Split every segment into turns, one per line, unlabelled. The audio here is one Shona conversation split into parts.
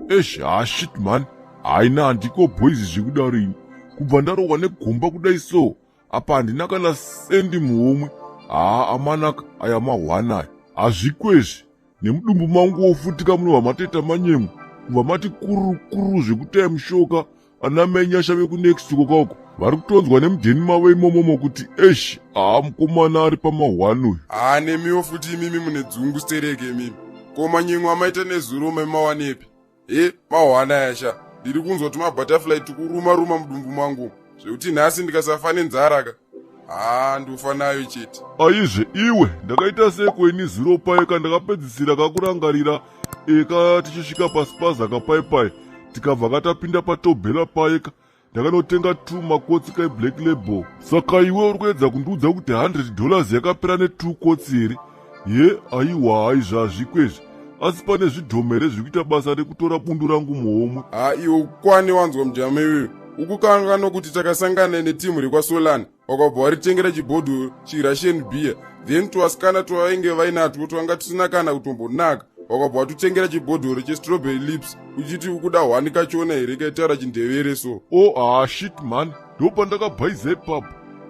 Eish, ha shit man, haina handiko boys zvekudaro ini. Kubva ndarohwa negomba kudai so, apa handina kana sendi muhomwe. Haa amanaka aya mahwana aya. Hazvikwezvi. Nemudumbu manguwo futi kamunobva matoita manyemwe. Kubva mati kururu kururu zvekutaya mushoka. Ana mai Nyasha vekunext kokauko vari kutonzwa nemudheni mavo imomomo kuti eish, haa mukomana ari pamahwani uyu.
Haa nemiwo futi imimi mune dzungu stereke imimi. Ko manyemwe amaita nezuro maimawanepi? He mahwana aya sha, ndiri kunzwa tumabutterfly tukuruma ruma mudumbu mangu zvekuti nhasi ndikasafa nenzara ka, haa ndofa nayo chete.
Aizve iwe, ndakaita seko ini zuro paye kandakapedzisira kakurangarira eka tichisvika pasipaza kapaipai tikabva katapinda patobhera paye ka ndakanotenga 2 makotsi kai Black Label. Saka iwe uri kuedza kundiudza kuti $100 yakapera ne2 kotsi here? Ye aiwa, hai zvazvikwezvi, asi pane zvidhoma here zviri kuita basa rekutora bundu rangu muhomwe?
Ha iwe ukwane, wanzwa mujama iwewe, ukukanganwa kuti takasangana netimu rekwaSolana, wakabva waritengera chibhodhoro chiRussian beer, then twasikana twavainge vainatwo twanga tusina kana kutombonaka, wakabva watutengera chibhodhoro chestrawberry lips uchiti ukuda hwani kachona here kaitaura chindevere so.
O ah shit man, ndopandakabhaiza ipapo.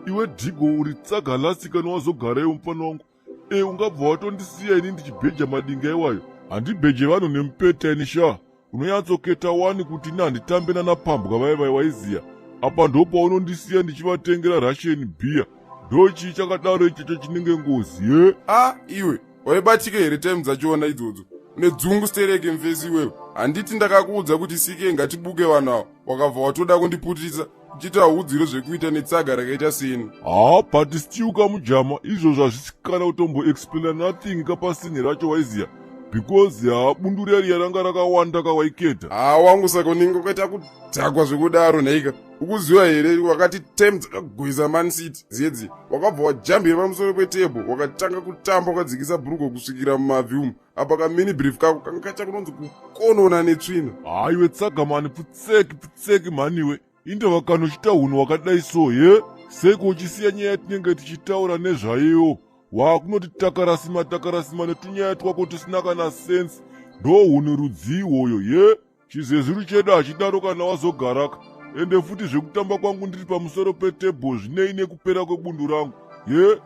Iwe Dhigo, uri tsaga lasi kana wazogareyo mufana wangu. E ungabva watondisiya ini ndichibheja madinga iwayo? Handibheje vanhu nemupeta ini sha. Unonyatsoketa wani kuti ini handitambe nanapambwa vai vai waiziya. Apa ndopaunondisiya ndichivatengera Russian beer. Ndochii chakadaro ichocho chinenge ngozi ye?
A iwe waibatika here time dzachona idzodzo? Une dzungu stereke mfesi iwewe. Handiti ndakakuudza kuti sike ngatibuke vanhu ava, wakabva watoda kundiputisa uchiita udziro zvekuita netsaga rakaita seni.
Haa but still kamujama, izvozvo hazvisi kana kutomboexplaina nothing kapasini racho waiziya, because haa bundu riya riya ranga rakawanda kawaiketa.
Haa wangu, saka unenge ukaita kudhakwa zvekudaro nhaika? Ukuziva here wakati time dzakagweza Man City dzedzi, wakabva wajambira pamusoro petable wakatanga kutamba wakadzikisa bhurugo kusvikira mumabvi umu, apa kamini brief kako kanga kacha kunonzi kukonona netsvina.
Haiwe tsaga mani, pfutseki pfutseki mhaniwe, indava kanochita hunhu wakadai so ye? Seko uchisiya nyaya yatinenge tichitaura nezvayo, waakunoti takarasima takarasima netunyaya twako tusina kana sense. Ndo hunhu rudzii iwoyo ye? Chizezuru chedu hachidaro kana wazogaraka. Ende futi zvekutamba kwangu ndiri pamusoro petebho zvinei nekupera kwebundu rangu ye?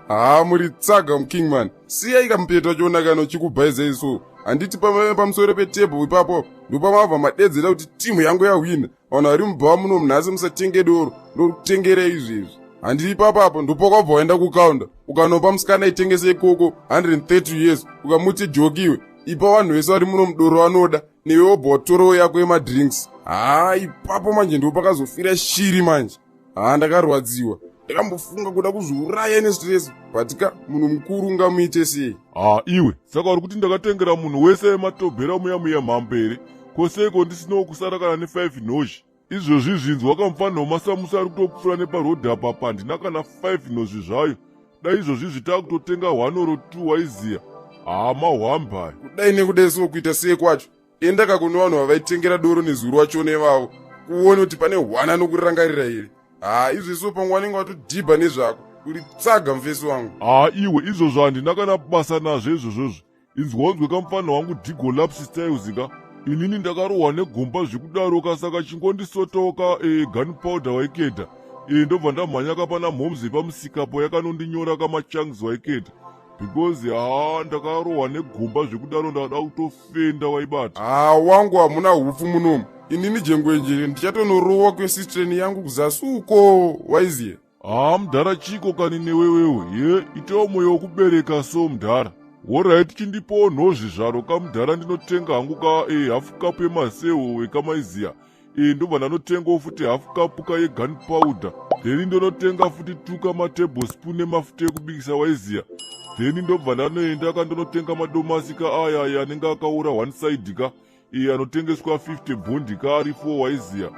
Haa muri tsaga mukingman, siyai kamupeto achona kana uchikubhaizai so. Handiti pamusoro petebho ipapo ndopamabva madedzera kuti timu yangu yahwina, vanhu vari mubhawa muno munhasi musatenge doro, ndokutengerei izvezvi. Handiti ipapapo ndopakwabva waenda kukaunda ukanopa musikana itengese ikoko 130 years, ukamuti jokiwe, ipa vanhu vese vari muno mudoro vanoda, newe wobva watorowo yako yemadrinks. Haa ipapo manje ndo pakazofira shiri manje. Haa ndakarwadziwa, ndakambofunga kuda kuzviuraya nestress, but ka munhu mukuru ungamuite sei?
Ha iwe, saka uri kuti ndakatengera munhu wese ematobhera muya muya mhambo here? Koseiko ndisinawo kusara kana ne5 nozhi? Izvozvi zvinzwa kamufanira wemasamusa ari kutopfuura neparodhi apa, pandina kana 5 nozvi zvayo. Dai izvozvi zvitakutotenga 1 or 2 waiziya. Haa mahwamba aya.
Kudai nekudai so kuita sei kwacho? Enda kakune vanhu vavaitengera doro nezuro wacho nevavo kuone kuti pane hwana nokurirangarira here. Haa izvezvo pamwe vanenge vatodhibha nezvako. Uri tsaga mufesi wangu.
Haa iwe, izvozvo handina kana basa nazvo izvozvozvo. Inzwa unzwe kamufanha wangu Dhigo Lapsi Styles ka, inini ndakarohwa negomba zvekudaro ka, saka chingondisotoka e, gun powder waiketa e, ndobva ndamhanya ka pana mhomzi pamusikapo yakanondinyora kamachangs waiketa, because haa ndakarohwa negomba zvekudaro, ndakada kutofenda waibata.
Haa wangu, hamuna hupfu munomu. Inini jengwenje ndichatonorowa kwesistreni yangu kuzasi uko waiziya.
Haa mudhara, chiko kani newewewe ye? Itewo mwoyo wekubereka so mudhara. Alright, chindipowo nhozvi zvaro kamudhara, ndinotenga hangu ka e, hafu kapu yemasewo ekamaiziya e, ndobva ndanotengawo futi hafu kapu ka yegun powder, then ndonotenga futi tuka matablespoon emafuta ekubikisa waiziya, then ndobva ndanoenda kandonotenga madomasi ka aya aya anenge akaura one side ka, iye anotengeswa 50 bhondi ka ari 4 waiziya,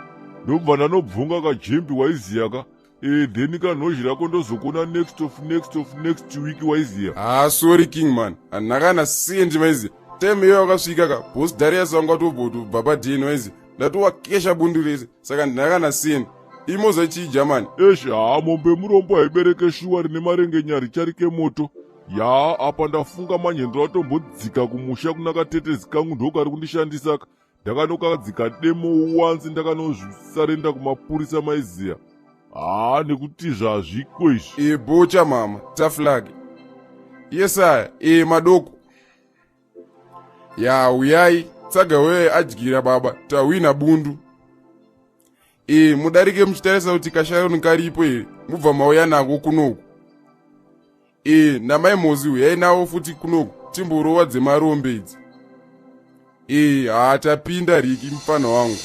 ndobva ndanobvunga kajembi waiziya ka e, then kanhozhi rako ndozokona next of next of next week waiziya.
Haa sorry kingman, handina kana sendi maiziya. Time iyo wakasvika ka boss Darius wangu atobva padheni waiziya, ndatowakesha bundu rese, saka handina kana sendi imoza chii jamani.
Esh, haa mombe murombo haibereke shuwa rine marengenyari charike moto. Ya, apa ndafunga manje, ndiratombodzika kumusha kuna katetezi kangu, ndokari kundishandisa. Ndakanokadzika demo uwanzi, ndakanozvisarenda kumapurisa, maiziya. Haa, nekuti zvazviko izvi.
E, bocha mama taflag yesaya. E, madoko ya, uyai tsaga weye adyira baba, tahwina bundu. E, mudarike muchitarisa kuti kasharoni karipo here, mubva mauya nako kunoku. E, namai Mozi uyai navo futi kunoku, timborova dzemarombe idzi. E, haa, tapinda riki mufana wangu.